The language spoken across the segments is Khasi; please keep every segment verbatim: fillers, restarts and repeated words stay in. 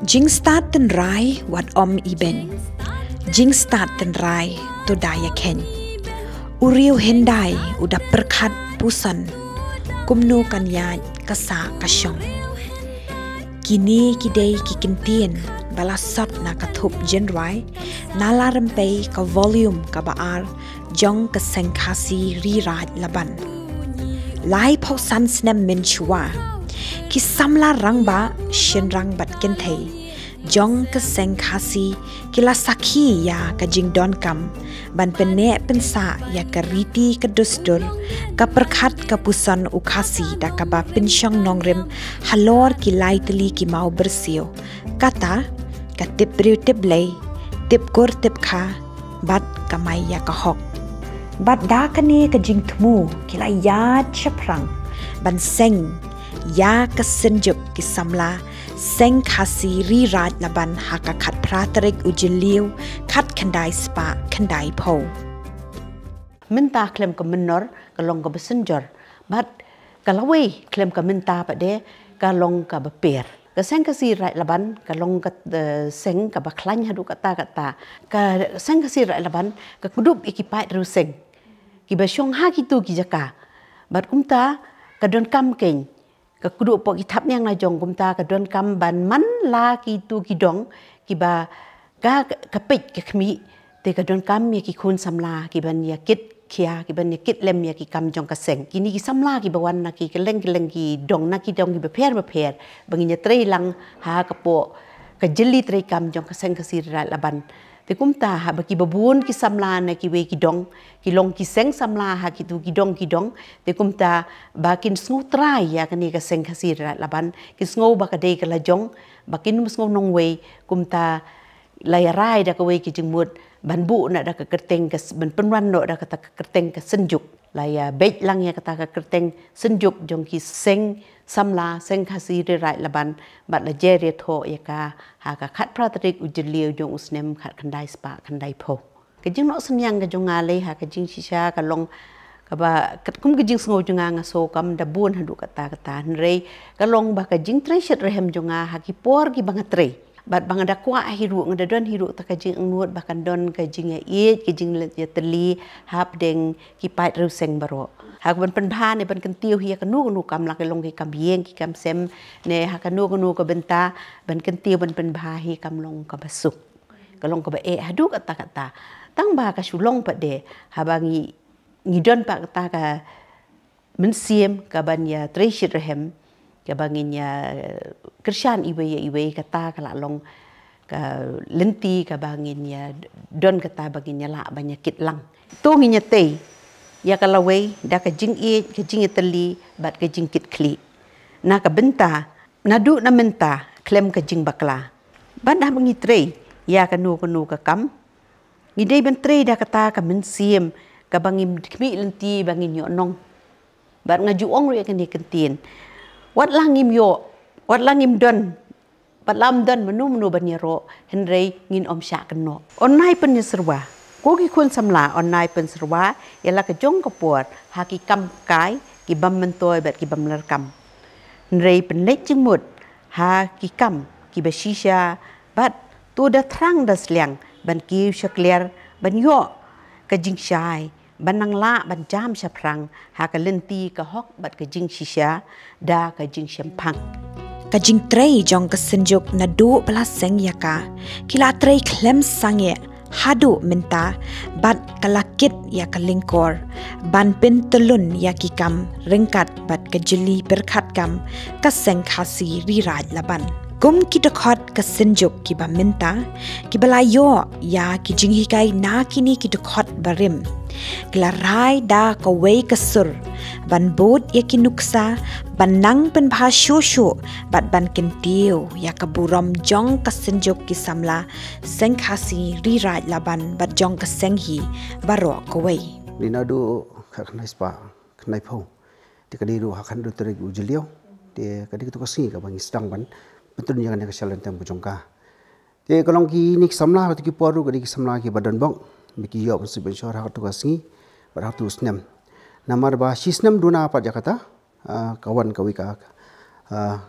Jingstad tynrai wat ym ibeiñ. Jingstad tynrai to da ïakheiñ. U riew hyndai u da pyrkhat puson. Kumno kan ïaid ka sah ka shong. Kine ki dei ki kyntien ba la sot na ka thup jingrwai, na la rympei ka volume kaba ar jong ka Seng Khasi Ri Raid Laban. Laiphew san snem mynshuwa, ki samla rangbah shynrang bad kynthei jong ka Seng Khasi ki la sakhi ïa ka jingdonkam ban pynneh pynsah ïa ka riti ka dustur, ka pyrkhat ka puson u Khasi da kaba pynshong nongrim halor ki lai tylli ki maw byrsiw, kata ka tip briew tip Blei, tip kur tip kha, bad kamai ïa ka hok. Bad da kane ka jingthmu ki la ïaid shaphrang ban seng ïa ka synjuk ki samla Seng Khasi Ri Raid Laban ha ka khatphra tarik u Jylliew khatkhyndai spah khyndaiphew. Mynta khlem ka mynnor ka long kaba synjor, bad ka lawei khlem ka mynta pat de ka long kaba per. Ka Seng Khasi Raid Laban ka long ka, eh, seng kaba khlaiñ haduh katta katta. Ka Seng Khasi Raid Laban ka kdup ïa ki paid riewseng kiba shong ha kito ki jaka. Bad kumta ka donkam keiñ, ka kdup hapoh ki thapniang la jong, kumta ka donkam ban man la kito ki dong kiba ka, ka peit ka khmih, te ka donkam ïa ki khun samla kiban ïa kit khia, kiban ïa kit lem ïa ki kam jong ka seng. Kine ki samla kiba wan na ki kylleng kylleng ki dong, na ki dong kiba pher bapher, ba ngin ïa trei lang ha ka pok ka jylli treikam jong ka Seng Khasi Ri Raid Laban. Te kumta haba kiba bun ki samla na kiwei ki dong ki long ki seng samla ha kito ki dong ki dong, te kumta ba kin sngew trai ïa kane ka Seng Khasi Ri Raid Laban, kin sngew ba ka dei ka la jong, ba kin ym sngew nongwei. Kumta la ïa rai da kawei ka jingmut ban buh noh da ka kyrteng ka s-, ban pynwan noh da kata ka kyrteng ka synjuk. La ïa beit lang ïa kata ka kyrteng synjuk jong ki seng samla Seng Khasi Ri Raid Laban, bad la jer ïathoh ïa ka ha ka khatphra tarik u Jylliew jong u snem khatkhyndai spah khyndaiphew. Ka jingnoh synñiang ka jong nga lei ha ka jingshisha ka long kaba, kat-, kum ka jingsngew jong nga, nga sngew kam da bun haduh katta katta, hynrei ka long ba ka jingtrei shitrhem jong nga ha ki por kiba nga trei, bad ba nga da kwah hi ruh, nga da don hi ruh ta ka jingangnud ba kan don ka jingïaieit, ka jingïatylli hapdeng ki paid riewseng baroh. Ha kaban pynbha ne ban kyntiew hi ïa kano kano kam, la ka long ki kam ïing ki kam sem, ne ha kano kano ka bynta, ban kyntiew ban pynbha hi kam long kaba suk, ka long kaba eh haduh katta katta. Tang ba ka shu long pat de, haba ngi, ngi don pat kata ka mynsiem kaban ïa trei shitrhem, kaba ngin ïa, eh, kyrshan iwei ïa iwei, kata ka la long ka lynti kaba ngin ïa don, kata ba ngin ïa lah ban ïa kit lang. To ngin ïa tei ïa ka lawei da ka jingïeit, ka jingïatylli bad ka jingkitkhlieh. Na ka bynta, naduh na mynta khlem ka jingbakla. Bad haba ngi trei ïa kano kano ka kam, ngi dei ban trei da kata ka mynsiem kaba ngim khmih lynti ba ngin ïoh nong. Bad nga ju ong ruh ïa kane ka ktien. Wat la ngim ïoh, wat la ngim don, wat la ym don mano mano ban ïaroh, hynrei ngin ym shah kynnoh. Yn nai pynïasyrwa, ko ki khun samla, yn nai pynsyrwa ïa la ka jong ka por ha ki kam kai, ki bym myntoi bad ki bym lyrkam. Hynrei pynleit jingmut ha ki kam kiba shisha, bad to da thrang da sliang ban kiew shakliar, ban ïoh ka jingshai, ban nang lah ban jam shaphrang ha ka lynti ka hok bad ka jingshisha da ka jingshemphang. Ka jingtrei jong ka synjuk naduh ba la seng ïa ka, ki la trei khlem sangeh haduh mynta, bad ka la kit ïa ka lyngkor ban pyntyllun ïa ki kam ryngkat bad ka jylli pyrkhat kam ka Seng Khasi Ri Raid Laban. Kum ki dkhot ka synjuk kiba mynta, kiba la ïoh ïa ki jinghikai na kine ki dkhot barim, ki la rai da kawei ka sur ban bud ïa ki nuksa, ban nang pynbha shuh shuh bad ban kyntiew ïa ka burom jong ka synjuk ki samla Seng Khasi Ri Raid Laban bad jong ka seng hi baroh kawei. Ni naduh khatkhyndai spah khyndaiphew, te ka dei ruh ha khatkhyndai tarik u Jylliew. Te ka dei katto ka sngi kaba ngi sdang ban pyntrei ïa kane ka shalynter ba jong ka. Te ka long kine ki samla, katto ki por ruh ka dei ki samla kiba don bok, ba ki ïoh ban suk ban shor ha katto ka sngi bad ha katto u snem. Namar ba shi snem duna pat ïa kata, ah, ka wan kawei ka, ah,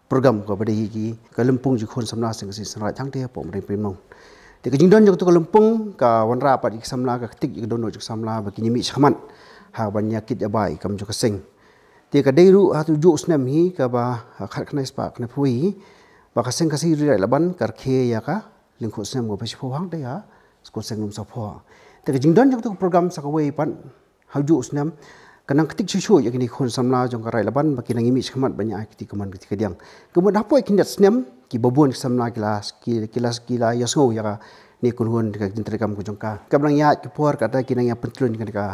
program kaba dei ki ka lympung jingkhun samla seng Khasi seng Raij hangta hapoh Umreng Pynmong. Te ka jingdon jong katu ka lympung ka wanrah pat ïa ki samla, ka ktik ïa ka dohnud jong ki samla ba kin ïa mih shakhmat ha ban ïa kit ïa ba ïa kam jong ka seng. Te ka dei ruh ha tu juh snem hi kaba khatkhyndai spah khyndai phew wei hi ba ka seng Khasi Ri Raij Laban ka rkhie ïa ka lyngkhuh snem kaba shiphew hangta ha skul seng Lumsaphoh. Te ka jingdon jong katu ka program sa kawei pat ha juh snem ka nang ktik shuh shuh ïa kine ki khun samla jong ka Raij Laban ba ki nang ïa mih shakhmat ban ïa ai kti kamon kti kadiang. Ka mut hapoh ki khyndiat snem kiba bun ki samla ki la ki, ki la ki la ïa sngew ïa kane ka kynhun ka jingtrei kam ka jong ka. Kaba nang ïaid ka por kata ki nang ïa pynthlun ïa kane ka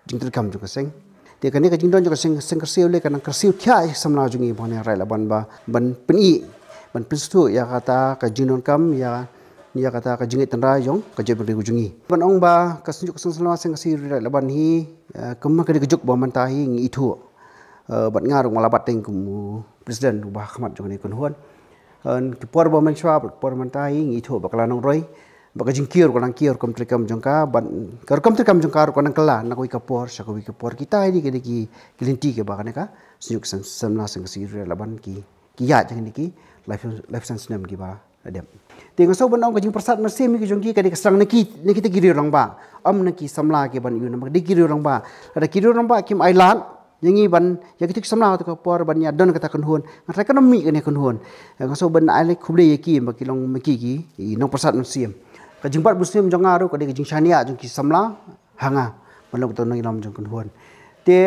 jingtrei kam jong ka seng. Te kane ka jingdon jong ka seng, seng Khasi Ri Raij ka nang kyrsiew thiah ïa ki samla jong ngi ba ngi Raij Laban ba ban pyni ban pynsngewthuh ïa kata ka jingdonkam ïa ïa kata ka jingïeit tynrai jong ka jaitbynriew jong ngi. Ban ong ba ka Synjuk Seng Samla Seng Khasi Ri Raij Laban hi, eh, kumba ka dei ka juk ba mynta hi ngi ithuh. Eh, bad nga ruh nga la bat teng kum u president uba ha khmat jong kane ka kynhun. Eh, ki por ba mynshuwa bad ki por mynta hi ngi ithuh ba ka la nang roi. Ba ka jingkiew ka nang kiew rukom treikam jong ka, bad ka rukom treikam jong ka ruh ka nang kylla na kawei ka por sha kawei ka por. Kita hi dei ki dei ki lynti kiba kane ka Synjuk Seng Samla Seng Khasi Ri Raij Laban ki ki ïaid jong kine ki laiphew laiphew san snem kiba la dep. Te nga sngew ban ong ka jingpyrsad mynsiem ka jong ki ka dei ka sdang na ki, na kita ki riew rangbah. Ym na ki samla kiban ïoh namar ka dei ki riew rangbah. Lada ki riew rangbah kim ailad ïa ngi ban ïa kito ki samla kata ka por ban ïa don kata ka kynhun, nga tharai kan ym mih kane ka kynhun. Nga sngew ban ai khublei ïa ki ba ki long ma ki ki nongpyrsad mynsiem. Ka jingbat mynsiem jong nga ruh ka dei ka jingshaniah jong ki samla ha nga ban long kata ka nongïalam jong ka kynhun. Te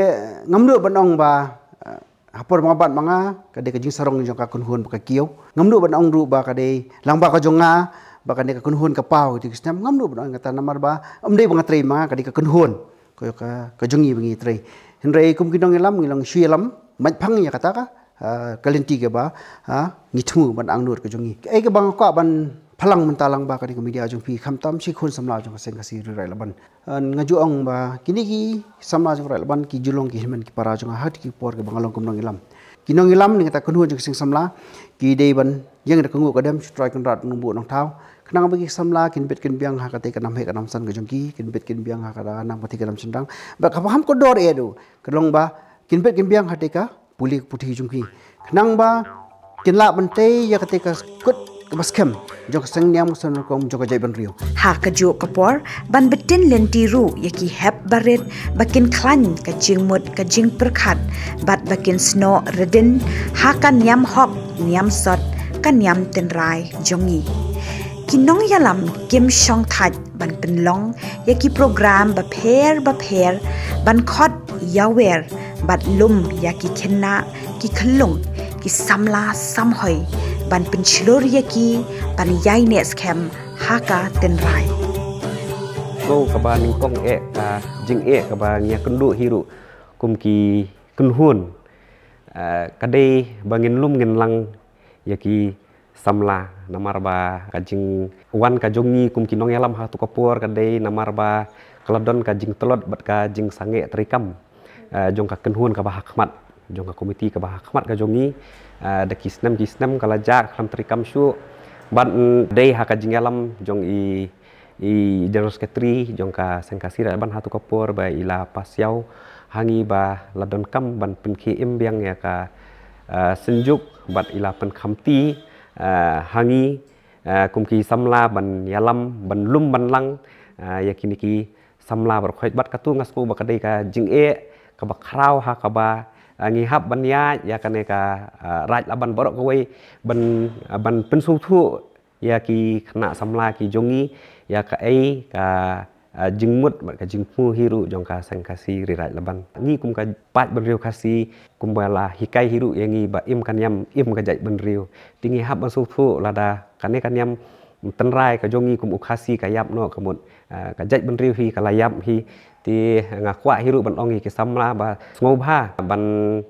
ngam duh ban ong ba, eh, ha por ba nga bat ma nga ka dei ka jingsarong jong ka kynhun ba ka kiew. Ngam duh ban ong ruh ba ka dei lang ba ka jong nga ba kane ka kynhun ka paw ïa kito ki snem. Ngam duh ban ong kata namar ba ym dei ba nga trei ma nga, ka dei ka kynhun ka, ka, ka jong ngi ba ngi trei. Hynrei kum ki nongïalam ngi long shu ïalam mait phang ïa kata ka, ah, ka lynti kaba, ah, ngi thmu ban angnud ka jong ngi. Kaei kaba nga kwah ban phalang mynta lang ba kane ka media jong phi khamtam shi khun samla jong ka Seng Khasi Ri Raij Laban. Nga ju ong ba kine ki samla jong ka Raij Laban ki ju long ki hynmen ki para jong nga ha kito ki por kiba nga long kum nongïalam. Ki nongïalam ne kata ka kynhun jong ka Seng Samla ki dei ban ïeng da ka nguh ka dem sha u Trai Kynrad Nongbuh Nongthaw. Khnang ba ki samla kin bit kin biang ha kata ka nam heh ka nam san ka jong ki, kin bit kin biang ha kata ka nam kata ka nam shynrang. Ba kaba ham kordor eh du ka long ba kin bit kin biang ha kata ka pule ka puthi jong ki. Khnang ba kin lah ban tei ïa kata ka kut kaba skhem jong ka seng niam ka seng rukom jong ka jaitbynriew. Ha kajuh ka por ban btin lynti ruh ïa ki hep barit ba kin khlaiñ ka jingmut ka jingpyrkhat bad ba kin snoh ridin ha ka niam hok niam sot ka niam tynrai jong ngi. Ki nongïalam kim shong thait ban pynlong ïa ki program bapher bapher ban khot ïawer bad lum ïa ki khynnah ki khyllung ki samla samhoi ban pynshlur ïa ki ban ïaineh skhem ha ka tynrai. Ko kaba nyngkong eh ka jingeh kaba ngi ïakynduh hi ruh kum ki kynhun, eh, ka dei ba ngin lum ngin lang ïa ki samla namar ba ka jingwan ka jong ngi kum ki nongïalam ha katu ka por ka dei namar ba ka la don ka jingtlot bad ka jingsangeh treikam, eh, jong ka kynhun kaba ha khmat, jong ka komiti kaba ha khmat ka jong ngi, eh, da ki snem ki snem ka la jah ka khlem treikam shuh. Bad, mm, dei ha ka jingïalam jong i i General Secretary jong ka Seng Khasi Ri Raij Laban ha katu ka por ba i la pass ïaw ha ngi ba la donkam ban pynkhie im biang ïa ka, eh, synjuk bad i la pynkhamti, eh, ha ngi, eh, kum ki samla ban ïalam ban lum ban lang, eh, ïa kine ki samla baroh khoit. Bad katu nga sngew ba ka dei ka jingeh kaba khraw ha kaba, eh, ngi hap ban ïaid ïa kane ka, eh, Raij Laban baroh kawei ban, eh, ban pynsngewthuh ïa ki khynnah samla ki jong ngi ïa kaei ka, ah, jingmut bad ka jingthmu hi ruh jong ka Seng Khasi Ri Raij Laban. Ngi kum ka paid bynriew Khasi kumba la hikai hi ruh ïa ngi ba im ka niam im ka jaitbynriew. Te ngi hap ban sngewthuh lada kane ka niam tynrai ka jong ngi kum u Khasi ka ïap noh ka mut, ah, ka jaitbynriew hi ka la ïap hi. Te nga kwah hi ruh ban ong ïa ki samla ba sngewbha ban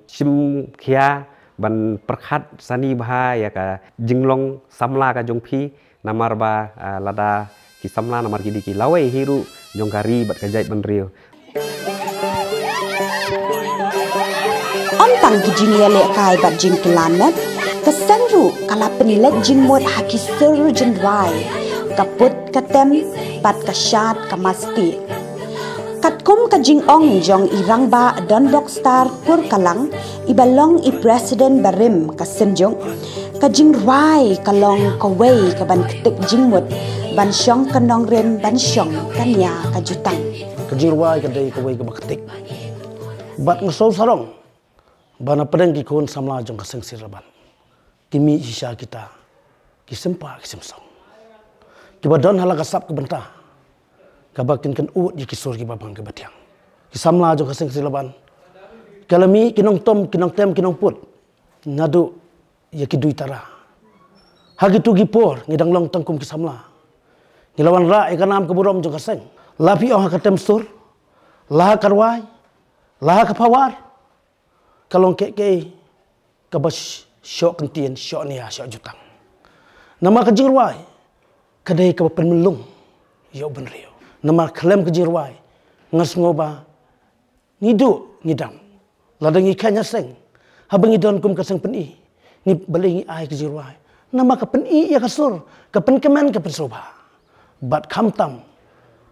shim khia ban pyrkhat sani bha ïa ka jinglong samla ka jong phi namar ba, ah, lada ki samla namar ki dei ki lawei hi ruh jong ka ri bad ka jaitbynriew. Ym tang ki jingïalehkai bad jingkylla met, ka seng ruh ka la pynleit jingmut ha ki sur jingrai, ka put ka tem bad ka shad ka masti. Katkum ka jingong jong i Rangbah Donbok Star Purkalang, iba long i President barim ka Synjuk, ka jingrwai ka long kawei kaban ktik jingmut ban shong ka nongrim, ban shong ka nia ka jutang. Ka jingrwai ka dei kawei kaba ktik. Bad nga sngew sarong ba na pdeng ki khun samla jong ka Seng Khasi Ri Laban, ki mih shisha kita ki sympa ki symsong, kiba don ha la ka sap ka bynta kaba kin kynud ïa ki sur kiba bang kiba thiang. Ki samla jong ka Seng Khasi Ri Laban, ka la mih ki nongtom, ki nongtem, ki nongput naduh ïa ki dui tara. Ha kitu ki por ngi dang long tang kum ki samla, ngi la wanrah ïa ka nam ka burom jong ka seng. La phi ong ha ka tem sur, la ha ka rwai, la ha ka pawar, ka long kaei kaba sh-, shoh kyntien, shoh nia, shoh jutang. Namar ka jingrwai ka dei kaba pynmynlung ïa u bynriew. Namar khlem ka jingrwai nga sngew ba ngi duh ngi dam. Lada ngi kheiñ ha seng, haba ngi don kum ka seng pyni, ngi, balei ngi ai ka jingrwai? Namar ka pyni ïa ka sur, ka pynkmen, ka pynsngewbha. Bad khamtam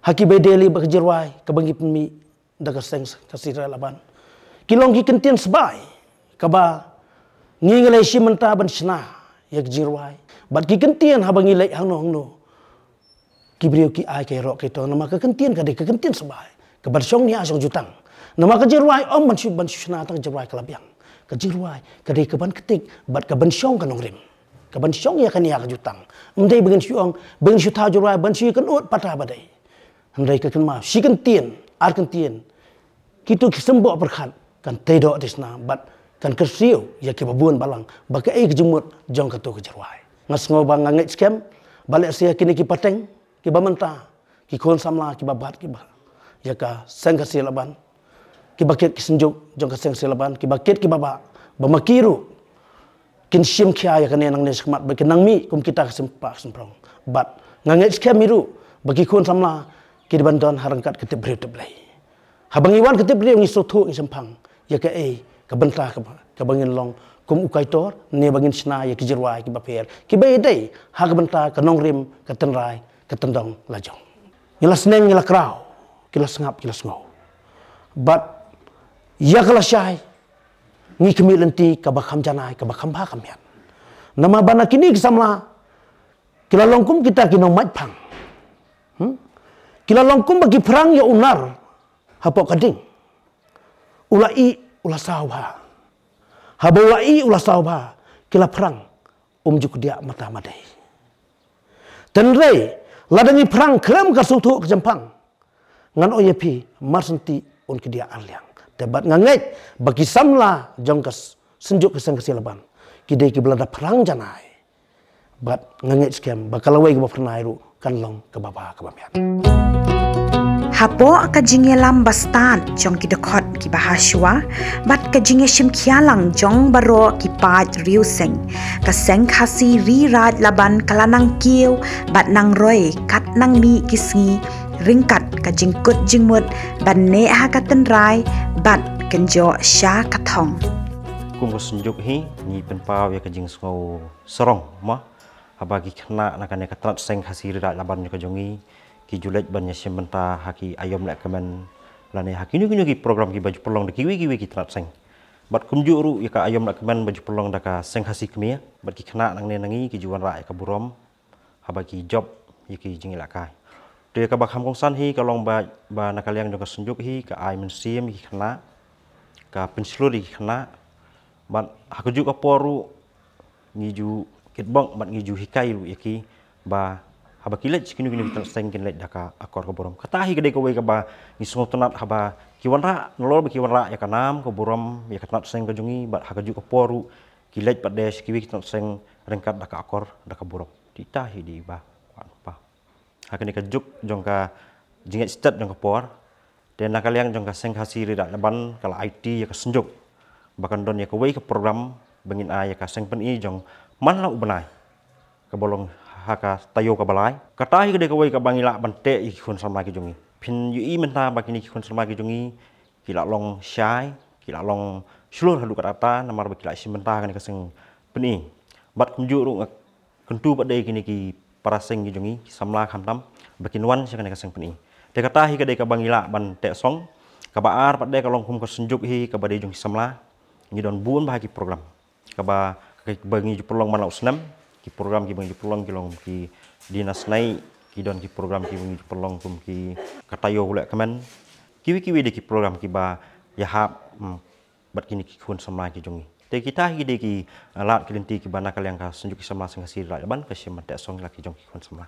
ha ki bai dei li ba ka jingrwai kaba ngi pynmih da ka Seng Khasi Ri Laban, ki long ki kyntien sbai kaba ngi, ngi la shim bynta ban shna ïa ka jingrwai. Bad ki kyntien haba ngi leit hangno hangno, ki briew ki ai ka ïaroh ka ïatong, namar ka kyntien ka dei ka kyntien sbai kaban shong nia shong jutang. Namar ka jingrwai ym ban shu, ban shu shna tang ka jingrwai ka la biang. Ka jingrwai ka dei kaban ktik bad kaban shong ka nongrim, kaban shong ïa ka nia ka jutang. Ym dei ba ngin shu ong, ba ngin shu thaw jingrwai ban shu ïakynduh pat ha ba dei. Hynrei ka kynmaw, shi kyntien, ar kyntien, kitu ki symboh pyrkhat kan tei doh tei sna bad kan kyrsiew ïa kiba bun balang ba kaei ka jingmut jong katu ka jingrwai. Nga sngew ba nga ngeit skhem ba lehse ïa kine ki pateng kiba mynta, ki khun samla kiba bat kiba ïa ka Seng Khasi Ri Laban, kiba kit ki Synjuk jong ka Seng Khasi Ri Laban, kiba kit kiba bah, ba ma ki ruh kin shim khia ïa kane nangne shakhmat, ba kin nang mih kum kita ka sympa ka symprong. Bad nga ngeit skhem hi ruh ba ki khun samla ki dei ban don ha ryngkat ka tip briew tip Blei. Haba ngi wan ka tip briew ngi sngewthuh, ngi shemphang ïa kaei ka bynta kaba, kaba ngin long kum u kaitor, ne ba ngin shna ïa ki jingrwai kiba pher, kiba ïadei ha ka bynta ka nongrim, ka tynrai, ka tyndong lajong. Ngi la sneng ngi la kraw, ki la sngap ki la sngew. Bad ïa ka lashai ngi khmih lynti kaba kham janai, kaba kham bha kham miat. Namar ba na kine ki samla ki la long kum kita ki nongmait phang. Hmm? Ki la long kum ba ki phrang ïa u nar hapoh ka ding. U la ih, u la saw bha. Haba u la ih, u la saw bha, ki la phrang, um ju kdiah mata madei. Tynrai lada ngi phrang khlem ka sngewthuh ka jemphang, ngan ong ïa phi, mar shen ti un kdiah ar liang. Te bad nga ngeit ba ki samla jong ka s-, Synjuk ka Seng Khasi Ri Laban ki dei kiba la da phrang janai. Bad nga ngeit skhem ba ka lawei kaba phyrnai ruh kan long kaba bha kaba miat. Hapoh ka jingïalam ba stad jong ki dkhot kiba ha shuwa bad ka jingïashim khia lang jong baroh ki paid riewseng, ka Seng Khasi Ri Raij Laban ka la nang kiew bad nang roi kat nang mih ki sngi, ryngkat ka jingkut jingmut ban neh ha ka tynrai bad kynjoh sha ka thong. Kum ka Synjuk hi ngi pynpaw ïa ka jingsngew sarong ma haba ki khynnah na kane ka tnat Seng Khasi Ri Raij Laban ka jong ngi ki ju leit ban ïashim bynta ha ki aiom lehkmen lane ha kino kino ki program kiba ju pynlong da kiwei kiwei ki tnat seng. Bad kumjuh ruh ïa ka aiom lehkmen ba ju pynlong da ka Seng Khasi Kmie, bad ki khynnah nangne na ngi ki ju wanrah ïa ka burom haba ki jop ïa ki jingïalehkai. Te kaba kham kongsan hi ka long ba, ba na ka liang jong ka Synjuk hi ka ai mynsiem ïa ki khynnah, ka pynshlur ïa ki khynnah. Bad ha kajuh ka por ruh ngi ju kitbok bad ngi ju hikai ruh ïa ki ba haba ki leit sha kino kino ki tnat seng kin leit da ka akor ka burom. Kata hi ka dei kawei kaba ngi sngewtynnat haba ki wanrah, nalor ba ki wanrah ïa ka nam ka burom ïa ka tnat seng ka jong ngi, bad ha kajuh ka por ruh ki leit pat de sha kiwei ki tnat seng ryngkat da ka akor da ka burom. Te ita hi dei ba kwah ban pynpaw ha kane ka juk jong ka jingngeit stet jong ka por. Te na ka liang jong ka Seng Khasi Ri Raij Laban ka la aiti ïa ka Synjuk ba kan don ïa kawei ka program ba ngin ai ïa ka seng pyni jong man la u bnai kaba long ha ka taïew kaba lai. Kata hi ka dei kawei kaba ngi lah ban teh ïa ki khun samla ki jong ngi. Phin ïohi mynta ba kine ki khun samla ki jong ngi ki la long shai, ki la long shlur haduh katta namar ba ki la shim bynta ha kane ka seng pyni. Bad kumjuh ruh nga kyntu pat de ïa kine ki para seng ki jong ngi, ki samla khamtam ba kin wan sha kane ka seng pyni. Te kata hi ka dei kaba ngi lah ban teh song. Kaba ar pat de ka long kum ka synjuk hi kaba dei jong ki samla. Ngi don bun bah ki program kaba, kaba ngi ju pynlong man la u snem. Ki program kiba ngi ju pynlong ki long ki dina snei, ki don ki program kiba ngi ju pynlong kum ki ka taïew u leh kmen. Kiwei kiwei de ki program kiba ïahap, hmm, bad kine ki khun samla ki jong ngi. Te kita hi de ki, ah, lad ki lynti kiba na ka liang ka Synjuk ki Samla Seng Khasi Raid Laban ka shim ban teh song la ki jong ki khun samla.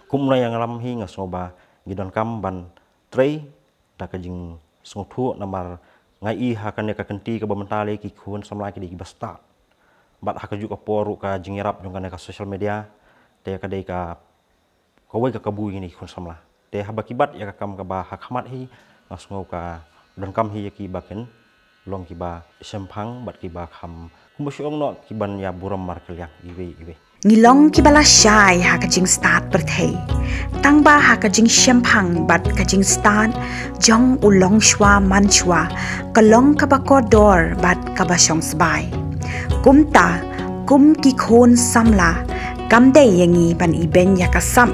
Kum u nongïalam hi nga sngew ba ngi donkam ban trei da ka jingsngewthuh namar nga i ha kane ka kynti kaba mynta lei ki khun samla ki dei kiba stad. Bad ha kajuh ka por ruh ka jingïarap jong kane ka social media te ka dei ka kawei ka kabu ïa kine ki khun samla. Te haba ki bat ïa ka kam kaba ha khmat hi nga sngew ka donkam hi ïa ki ba kin long kiba shemphang bad kiba kham, kumba shu ong noh, kiban ïa burom markylliang iwei iwei. Ngi long kiba lashai ha ka jingstad pyrthei, tangba ha ka jingshemphang bad ka jingstad jong u longshuwa manshuwa ka long kaba kordor bad kaba shongsbai. Kumta, kum ki khun samla, kam dei ïa ngi ban ibeiñ ïa ka sap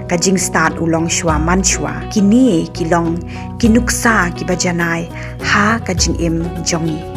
ka jingstad u longshuwa manshuwa. Kine ki long ki nuksa kiba janai ha ka jingim jong ngi.